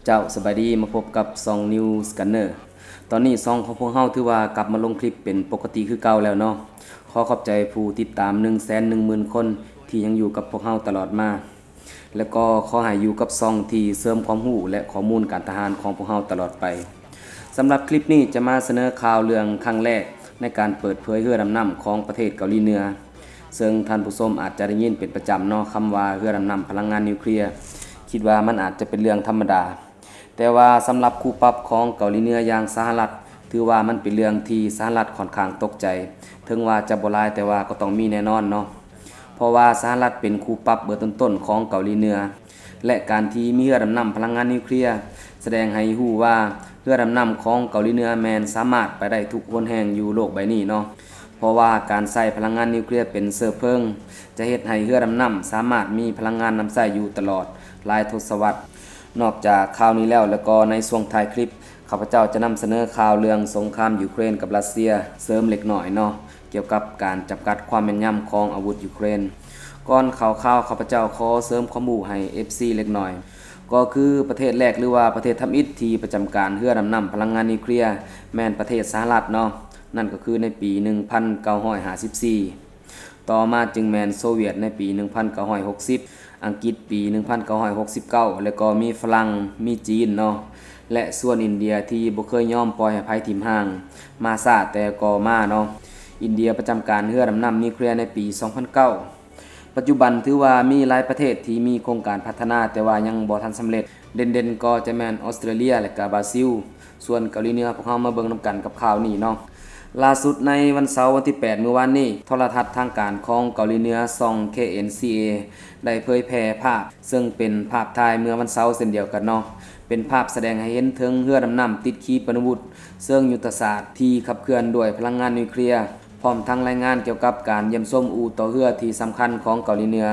ເຈົ້າ ສະບາຍດີ ມາພົບກັບຊ່ອງ News Gunner. ຕອນນີ້ຊ່ອງຂອງພວກເຮົາຖືວ່າກັບມາລົງຄລິບເປັນປົກກະຕິຄືເກົ່າແລ້ວເນາະ. ຂໍຂອບໃຈຜູ້ຕິດຕາມໜຶ່ງແສນໜຶ່ງໝື່ນຄົນທີ່ຍັງຢູ່ກັບພວກເຮົາຕະຫຼອດມາ ແລະກໍຂໍໃຫ້ຢູ່ກັບຊ່ອງທີ່ເສີມຄວາມຮູ້ ແລະຂໍ້ມູນການທະຫານຂອງພວກເຮົາຕະຫຼອດໄປ. ສຳລັບຄລິບນີ້ຈະມາສະເໜີຂ່າວເລື່ອງຄັ້ງແລກໃນການເປີດເຜີຍເຮືອດຳນ້ຳຂອງປະເທດເກົາຫຼີເໜືອ. ເຊິ່ງທ່ານຜູ້ຊົມອາດຈະໄດ້ຍິນເປັນປະຈຳເນາະ ຄຳວ່າເຮືອດຳນ້ຳພະລັງງານນິວເຄລຍ, ຄິດວ່າມັນອາດຈະເປັນເລື່ອງທຳມະດາ, ແຕ່ວ່າສຳລັບຄູ່ປັບຂອງເກົາຫຼີເໜືອຢ່າງສະຫະລັດ ຖືວ່າມັນເປັນເລື່ອງທີ່ສະຫະລັດຂ້ອນຂ້າງຕົກໃຈ, ເຖິງວ່າຈະບໍ່ຫຼາຍແຕ່ວ່າກໍຕ້ອງມີແນ່ນອນເນາະ, ເພາະວ່າສະຫະລັດເປັນຄູ່ປັບເບີຕົ້ນໆຂອງເກົາຫຼີເໜືອ. ແລະ ການທີ່ມີເຮືອດຳນ້ຳພະລັງງານນິວເຄລຍ ສະແດງໃຫ້ຮູ້ວ່າເຮືອດຳນ້ຳຂອງເກົາຫຼີເໜືອແມ່ນສາມາດໄປໄດ້ທຸກຫົນແຫ່ງຢູ່ໂລກໃບນີ້ເນາະ, ເພາະວ່າການໃຊ້ພະລັງງານນິວເຄລຍເປັນເຊື້ອເພີງ ຈະເຮັດໃຫ້ເຮືອດຳນ້ຳສາມາດມີພະລັງງານນຳໃຊ້ຢູ່ຕະຫຼອດຫຼາຍທົດສະວັດ. ນອກຈາກຂ່າວນີ້ແລ້ວ ແລ້ວກໍໃນຊ່ວງທ້າຍຄລິບ ຂ້າພະເຈົ້າຈະນຳສະເໜີຂ່າວເລື່ອງສົງຄາມຢູເຄຣນກັບຣັດເຊຍເສີມເລັກນ້ອຍເນາະ ກ່ຽວກັບການຈຳກັດຄວາມແມ່ນຍຳຂອງອາວຸດຢູເຄຣນ. ກ່ອນເຂົ້າຂ່າວ ຂ້າພະເຈົ້າຂໍເສີມຄວາມຮູ້ໃຫ້ເອັຟຊີເລັກນ້ອຍ, ກໍຄືປະເທດແລກ ຫຼືວ່າປະເທດທຳອິດທີ່ປະຈຳການເຮືອດຳນ້ຳພະລັງງານນິວເຄລຍ ແມ່ນປະເທດສະຫະລັດເນາະ, ນັ້ນກໍຄືໃນປີໜຶ່ງພັນເກົ້າຮ້ອຍຫ້າສິບສີ່. ຕໍ່ມາຈຶ່ງແມ່ນໂຊວຽດໃນປີໜຶ່ງພັນເກົ້າຮ້ອຍຫົກສິບ, ອັງກິດປີໜຶ່ງພັນເກົ້າຮ້ອຍຫົກສິບເກົ້າ ແລ້ວກໍມີຝຣັ່ງ, ມີຈີນເນາະ ແລະ ສ່ວນອິນເດຍທີ່ບໍ່ເຄີຍຍອມປ່ອຍໃຫ້ໃຜຖິ້ມຮ່າງ ມາຊ້າແຕ່ກໍມາເນາະ. ອິນເດຍປະຈຳການເຮືອດຳນ້ຳນິວເຄລຍໃນປີສອງພັນເກົ້າ. ປັດຈຸບັນຖືວ່າມີຫຼາຍປະເທດທີ່ມີໂຄງການພັດທະນາ ແຕ່ວ່າຍັງບໍ່ທັນສຳເລັດ, ເດັ່ນໆກໍຈະແມ່ນອອສເຕຣເລຍ ແລະ ກະບຣາຊິລ. ສ່ວນເກົາຫຼີເໜືອ ພວກເຮົາມາເບິ່ງນຳກັນກັບຂ່າວນີ້ເນາະ. ລ່າສຸດໃນວັນເສົາວັນທີແປດມື້ວານນີ້, ໂທລະທັດທາງການຂອງເກົາຫຼີເໜືອ ຊ່ອງ ເຄ ເອັນ ຊີ ເອ ໄດ້ເຜີຍແຜ່ພາບ ເຊິ່ງເປັນພາບຖ່າຍເມື່ອວັນເສົາເຊັ່ນດຽວກັນເນາະ, ເປັນພາບສະແດງໃຫ້ເຫັນເຖິງເຮືອດຳນ້ຳຕິດຂີປະນາວຸດເຊີງຍຸດທະສາດທີ່ຂັບເຄື່ອນດ້ວຍພະລັງງານນິວເຄລຍ, ພ້ອມທັງລາຍງານກ່ຽວກັບການຢ້ຽມຊົມອູ່ຕໍ່ເຮືອທີ່ສຳຄັນຂອງເກົາຫຼີເໜືອ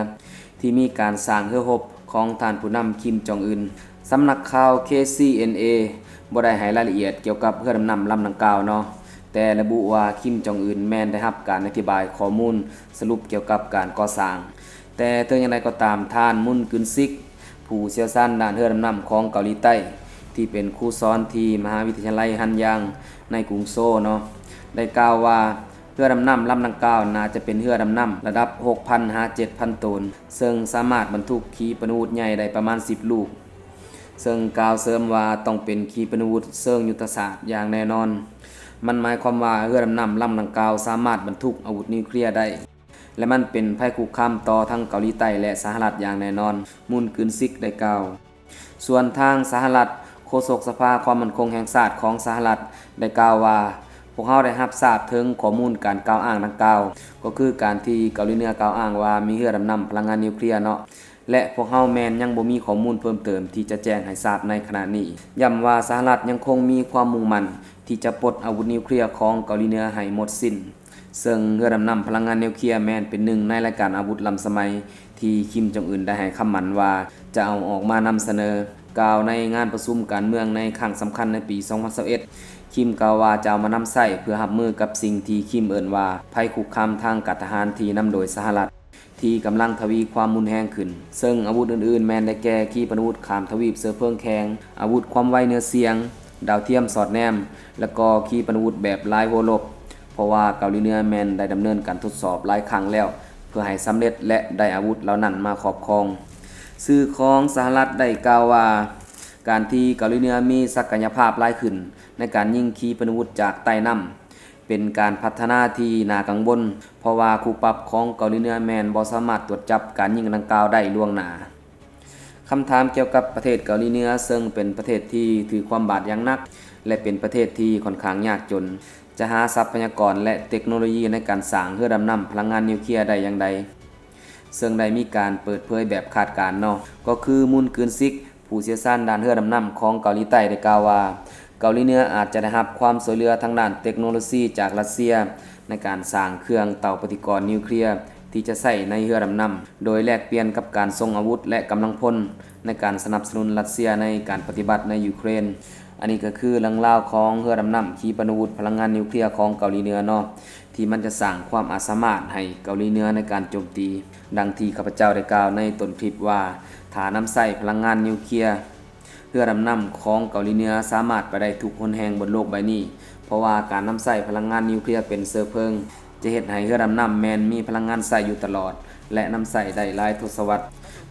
ທີ່ມີການສ້າງເຮືອຮົບຂອງທ່ານຜູ້ນຳ ຄິມ ຈອງອຶນ. ສຳນັກຂ່າວ ເຄ ຊີ ເອັນ ເອ ບໍ່ໄດ້ໃຫ້ລາຍລະອຽດກ່ຽວກັບເຮືອດຳນ້ຳລຳດັ່ງກ່າວເນາະ, ແຕ່ລະບຸວ່າ ຄິມ ຈອງອຶນ ແມ່ນໄດ້ຮັບການອະທິບາຍຂໍ້ມູນສະຫຼຸບກ່ຽວກັບການກໍ່ສ້າງ. ແຕ່ເຖິງຢ່າງໃດກໍຕາມ, ທ່ານ ມຸນ ກຶນຊິກ ຜູ້ຊ່ຽວຊານດ້ານເຮືອດຳນ້ຳຂອງເກົາຫຼີໃຕ້ ທີ່ເປັນຄູສອນທີ່ມະຫາວິທະຍາໄລຮັນຢາງໃນກຸງໂຊເນາະ ໄດ້ກ່າວວ່າ ເຮືອດຳນ້ຳລຳດັ່ງກ່າວໜ້າຈະເປັນເຮືອດຳນ້ຳລະດັບຫົກພັນຫາເຈັດພັນໂຕນ, ເຊິ່ງສາມາດບັນທຸກຂີປະນາວຸດໃຫຍ່ໄດ້ປະມານສິບລູກ, ເຊິ່ງກ່າວເສີມວ່າຕ້ອງເປັນຂີປະນາວຸດເຊີງຍຸດທະສາດຢ່າງແນ່ນອນ. ມັນໝາຍຄວາມວ່າເຮືອດຳນ້ຳລຳດັ່ງກ່າວສາມາດບັນທຸກອາວຸດນິວເຄລຍໄດ້ ແລະ ມັນເປັນໄພຄຸກຄາມຕໍ່ທັງເກົາຫຼີໃຕ້ ແລະ ສະຫະລັດຢ່າງແນ່ນອນ, ມຸນ ກຶນຊິກ ໄດ້ກ່າວ. ສ່ວນທາງສະຫະລັດ, ໂຄສົກສະພາຄວາມໝັ້ນຄົງແຫ່ງຊາດຂອງສະຫະລັດ ໄດ້ກ່າວວ່າ, ພວກເຮົາໄດ້ຮັບຊາບເຖິງຂໍ້ມູນການກ່າວອ້າງດັ່ງກ່າວ, ກໍຄືການທີ່ເກົາຫຼີເໜືອກ່າວອ້າງວ່າມີເຮືອດຳນ້ຳພະລັງງານນິວເຄລຍເນາະ, ແລະ ພວກເຮົາແມ່ນຍັງບໍ່ມີຂໍ້ມູນເພີ່ມເຕີມທີ່ຈະແຈ້ງໃຫ້ຊາບໃນຂະນະນີ້. ຢ້ຳວ່າສະຫະລັດຍັງຄົງມີຄວາມມຸ່ງໝັ້ນທີ່ຈະປົດອາວຸດນິວເຄລຍຂອງເກົາຫຼີເໜືອໃຫ້ໝົດສິ້ນ. ເຊິ່ງເຮືອດຳນ້ຳພະລັງງານນິວເຄລຍແມ່ນເປັນໜຶ່ງໃນລາຍການອາວຸດລ້ຳສະໄໝທີ່ ຄິມ ຈອງອຶນ ໄດ້ໃຫ້ຄຳໝັ້ນວ່າຈະເອົາອອກມານຳສະເໜີ. ກ່າວໃນງານປະຊຸມການເມືອງໃນຄັ້ງສຳຄັນໃນປີສອງພັນຊາວເອັດ, ຄິມ ກ່າວວ່າຈະເອົາມານຳໃຊ້ເພື່ອຮັບມືກັບສິ່ງທີ່ ຄິມ ເອີ້ນວ່າໄພຄຸກຄາມທາງການທະຫານທີ່ນຳໂດຍສະຫະລັດ ທີ່ກຳລັງທະວີຄວາມຮຸນແຮງຂຶ້ນ, ເຊິ່ງອາວຸດອື່ນໆແມ່ນໄດ້ແກ່ ຂີປະນາວຸດຂ້າມທະວີບເຊື້ອເພີງແຂງ, ອາວຸດຄວາມໄວເໜືອສຽງ, ດາວທຽມສອດແນມ ແລະ ກໍຂີປະນາວຸດແບບລາຍຫົວລົບ, ເພາະວ່າເກົາຫຼີເໜືອແມ່ນໄດ້ດຳເນີນການທົດສອບຫຼາຍຄັ້ງແລ້ວ ເພື່ອໃຫ້ສຳເລັດ ແລະ ໄດ້ອາວຸດເຫຼົ່ານັ້ນມາຄອບຄອງ. ສື່ຂອງສະຫະລັດໄດ້ກ່າວວ່າ, ການທີ່ເກົາຫຼີເໜືອມີສັກກະຍະພາບຫຼາຍຂຶ້ນໃນການຍິງຂີປະນາວຸດຈາກໃຕ້ນ້ຳ ເປັນການພັດທະນາທີ່ໜ້າກັງວົນ, ເພາະວ່າຄູ່ປັບຂອງເກົາຫຼີເໜືອແມ່ນບໍ່ສາມາດຕວດຈັບການຍິງດັ່ງກ່າວໄດ້ລ່ວງໜ້າ. ຄຳຖາມກ່ຽວກັບປະເທດເກົາຫຼີເໜືອ, ເຊິ່ງເປັນປະເທດທີ່ຖືກຄວາມບາດຢ່າງໜັກ ແລະ ເປັນປະເທດທີ່ຂ້ອນຂ້າງຍາກຈົນ, ຈະຫາຊັບພະຍາກອນ ແລະ ເຕັກໂນໂລຢີໃນການສ້າງເຮືອດຳນ້ຳພະລັງງານນິວເຄລຍໄດ້ຢ່າງໃດ? ເຊິ່ງໄດ້ມີການເປີດເຜີຍແບບຄາດການເນາະ, ກໍຄື ມຸນ ກຶນຊິກ ຜູ້ຊ່ຽວຊານດ້ານເຮືອດຳນ້ຳຂອງເກົາຫຼີໃຕ້ໄດ້ກ່າວວ່າ, ເກົາຫຼີເໜືອອາດຈະໄດ້ຮັບຄວາມຊ່ວຍເຫຼືອທາງດ້ານເຕັກໂນໂລຊີຈາກຣັດເຊຍ ໃນການສ້າງເຄື່ອງເຕົາປະຕິກອນນິວເຄລຍທີ່ຈະໃຊ້ໃນເຮືອດຳນ້ຳ, ໂດຍແລກປ່ຽນກັບການສົ່ງອາວຸດ ແລະ ກຳລັງພົນໃນການສະໜັບສະໜູນຣັດເຊຍໃນການປະຕິບັດໃນຢູເຄຣນ. ອັນນີ້ກໍຄືເລື່ອງລາວຂອງເຮືອດຳນ້ຳຂີປະນາວຸດພະລັງງານນິວເຄລຍຂອງເກົາຫຼີເໜືອເນາະ, ທີ່ມັນຈະສ້າງຄວາມອາດສາມາດໃຫ້ເກົາຫຼີເໜືອໃນການໂຈມຕີ. ດັ່ງທີ່ຂ້າພະເຈົ້າໄດ້ກ່າວໃນຕົ້ນຄລິບວ່າ, ຖ້ານຳໃຊ້ພະລັງງານນິວເຄລຍ ເຮືອດຳນ້ຳຂອງເກົາຫຼີເໜືອສາມາດໄປໄດ້ທຸກຫົນແຫ່ງບົນໂລກໃບນີ້, ເພາະວ່າການນຳໃຊ້ພະລັງງານນິວເຄລຍເປັນເຊື້ອເພີງ ຈະເຮັດໃຫ້ເຮືອດຳນ້ຳແມ່ນມີພະລັງງານໃຊ້ຢູ່ຕະຫຼອດ ແລະ ນຳໃຊ້ໄດ້ຫຼາຍທົດສະວັດ.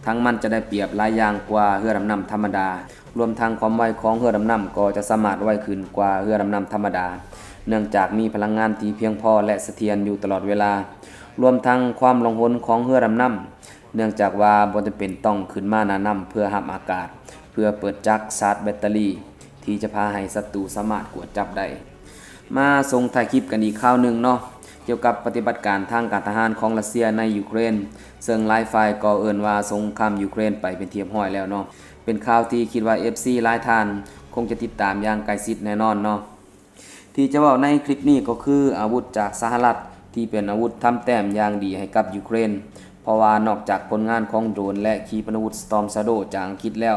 ທັງມັນຈະໄດ້ປຽບຫຼາຍຢ່າງກວ່າເຮືອດຳນ້ຳທຳມະດາ, ລວມທັງຄວາມໄວຂອງເຮືອດຳນ້ຳກໍຈະສາມາດໄວຂຶ້ນກວ່າເຮືອດຳນ້ຳທຳມະດາ, ເນື່ອງຈາກມີພະລັງງານທີ່ພຽງພໍ ແລະ ສະຖຽນຢູ່ຕະຫຼອດເວລາ, ລວມທັງຄວາມລ່ອງຫົນຂອງເຮືອດຳນ້ຳ, ເນື່ອງຈາກວ່າບໍ່ຈຳເປັນຕ້ອງຂຶ້ນມາໜ້ານ້ຳເພື່ອຮັບອາກາດ ເພື່ອເປີດຈັກຊາດແບັດເຕີຣີ ທີ່ຈະພາໃຫ້ສັດຕູສາມາດກວດຈັບໄດ້. ມາສົ່ງທ້າຍຄລິບກັນອີກຂ່າວໜຶ່ງເນາະ, ກ່ຽວກັບປະຕິບັດການທາງການທະຫານຂອງຣັດເຊຍໃນຢູເຄຣນ, ເຊິ່ງຫຼາຍຝ່າຍກໍເອີ້ນວ່າສົງຄາມຢູເຄຣນໄປເປັນທີ່ຮຽບຮ້ອຍແລ້ວເນາະ. ເປັນຂ່າວທີ່ຄິດວ່າເອັຟຊີຫຼາຍທ່ານຄົງຈະຕິດຕາມຢ່າງໃກ້ຊິດແນ່ນອນເນາະ. ທີ່ຈະເວົ້າໃນຄລິບນີ້ກໍຄືອາວຸດຈາກສະຫະລັດ ທີ່ເປັນອາວຸດທຳແຕ້ມຢ່າງດີໃຫ້ກັບຢູເຄຣນ, ເພາະວ່ານອກຈາກຜົນງານຂອງໂດຣນ ແລະ ຂີປະນາວຸດ Storm Shadow ຈາກອັງກິດແລ້ວ,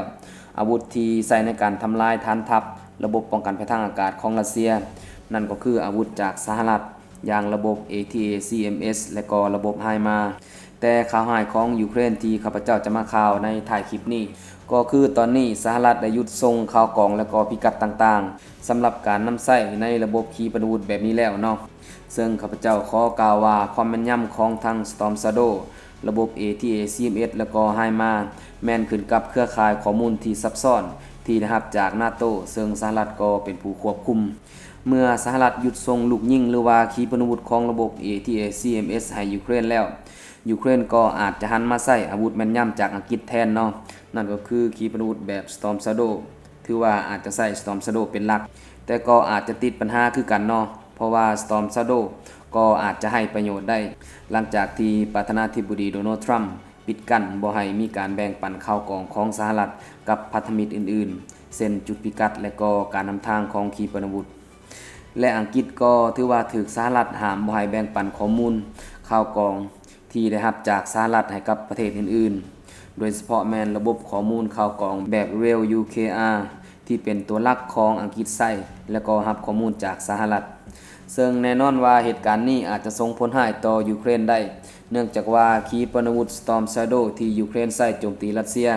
ອາວຸດທີ່ໃຊ້ໃນການທຳລາຍຖານທັບ, ລະບົບປ້ອງກັນໄພທາງອາກາດຂອງຣັດເຊຍ, ນັ້ນກໍຄືອາວຸດຈາກສະຫະລັດ ຢ່າງລະບົບ ເອທີເອ ຊີເອັມເອສ ແລະ ກໍລະບົບ HIMARS. ແຕ່ຂ່າວຮ້າຍຂອງຢູເຄຣນທີ່ຂ້າພະເຈົ້າຈະມາຂ່າວໃນທ້າຍຄລິບນີ້ ກໍຄືຕອນນີ້ສະຫະລັດໄດ້ຢຸດສົ່ງຂ່າວກອງ ແລະ ກໍພິກັດຕ່າງໆ ສຳລັບການນຳໃຊ້ໃນລະບົບຂີປະນາວຸດແບບນີ້ແລ້ວເນາະ. ເຊິ່ງຂ້າພະເຈົ້າຂໍກ່າວວ່າຄວາມແມ່ນຍຳຂອງທັງ Storm Shadow, ລະບົບ ເອທີເອ ຊີເອັມເອສ ແລະ ກໍ HIMARS ແມ່ນຂຶ້ນກັບເຄືອຂ່າຍຂໍ້ມູນທີ່ຊັບຊ້ອນທີ່ໄດ້ຮັບຈາກນາໂຕ, ເຊິ່ງສະຫະລັດກໍເປັນຜູ້ຄວບຄຸມ. ເມື່ອສະຫະລັດຢຸດສົ່ງລູກຍິງ ຫຼືວ່າຂີປະນາວຸດຂອງລະບົບ ເອທີເອ ຊີເອັມເອສ ໃຫ້ຢູເຄຣນແລ້ວ, ຢູເຄຣນກໍອາດຈະຫັນມາໃຊ້ອາວຸດແມ່ນຍຳຈາກອັງກິດແທນເນາະ, ນັ້ນກໍຄືຂີປະນາວຸດແບບ Storm Shadow. ຖືວ່າອາດຈະໃຊ້ Storm Shadow ເປັນຫຼັກ, ແຕ່ກໍອາດຈະຕິດບັນຫາຄືກັນເນາະ, ເພາະວ່າ Storm Shadow ກໍອາດຈະໃຫ້ປະໂຫຍດໄດ້, ຫຼັງຈາກທີ່ປະທານາທິບໍດີ ໂດນັລ ທຣຳ ປິດກັ້ນບໍ່ໃຫ້ມີການແບ່ງປັນຂ່າວກອງຂອງສະຫະລັດກັບພັນທະມິດອື່ນໆ, ເຊັ່ນ ຈຸດພິກັດ ແລະ ກໍການນຳທາງຂອງຂີປະນາວຸດ. ແລະ ອັງກິດກໍຖືວ່າຖືກສະຫະລັດຫ້າມບໍ່ໃຫ້ແບ່ງປັນຂໍ້ມູນຂ່າວກອງທີ່ໄດ້ຮັບຈາກສະຫະລັດໃຫ້ກັບປະເທດອື່ນໆ, ໂດຍສະເພາະແມ່ນລະບົບຂໍ້ມູນຂ່າວກອງແບບ Real ຢູ ເຄ ອາ ທີ່ເປັນຕົວຫຼັກຂອງອັງກິດໃຊ້ ແລະ ກໍຮັບຂໍ້ມູນຈາກສະຫະລັດ. ເຊິ່ງແນ່ນອນວ່າເຫດການນີ້ອາດຈະສົ່ງຜົນຮ້າຍຕໍ່ຢູເຄຣນໄດ້, ເນື່ອງຈາກວ່າຂີປະນາວຸດ Storm Shadow ທີ່ຢູເຄຣນໃຊ້ໂຈມຕີຣັດເຊຍ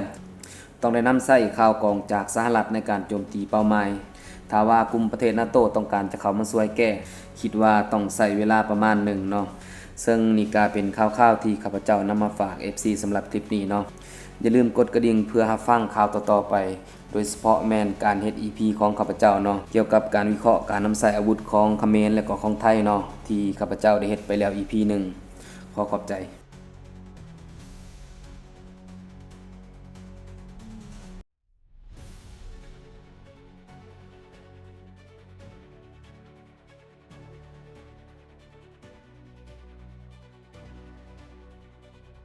ຕ້ອງໄດ້ນຳໃຊ້ຂ່າວກອງຈາກສະຫະລັດໃນການໂຈມຕີເປົ້າໝາຍ. ຖ້າວ່າກຸ່ມປະເທດນາໂຕຕ້ອງການຈະເຂົ້າມາຊ່ວຍແກ້, ຄິດວ່າຕ້ອງໃຊ້ເວລາປະມານໜຶ່ງເນາະ. ເຊິ່ງນີ້ກະເປັນຂ່າວຄາວທີ່ຂ້າພະເຈົ້ານຳມາຝາກເອັຟຊີສຳລັບຄລິບນີ້ເນາະ. ຢ່າລືມກົດກະດິ່ງເພື່ອຮັບຟັງຂ່າວຕໍ່ໆໄປ, ໂດຍສະເພາະແມ່ນການເຮັດອີພີຂອງຂ້າພະເຈົ້າເນາະ, ກ່ຽວກັບການວິເຄາະການນຳໃຊ້ອາວຸດຂອງຂະເໝນ ແລະ ກໍຂອງໄທເນາະ, ທີ່ຂ້າພະເຈົ້າໄດ້ເຮັດໄປແລ້ວອີພີໜຶ່ງ. ຂໍຂອບໃຈ.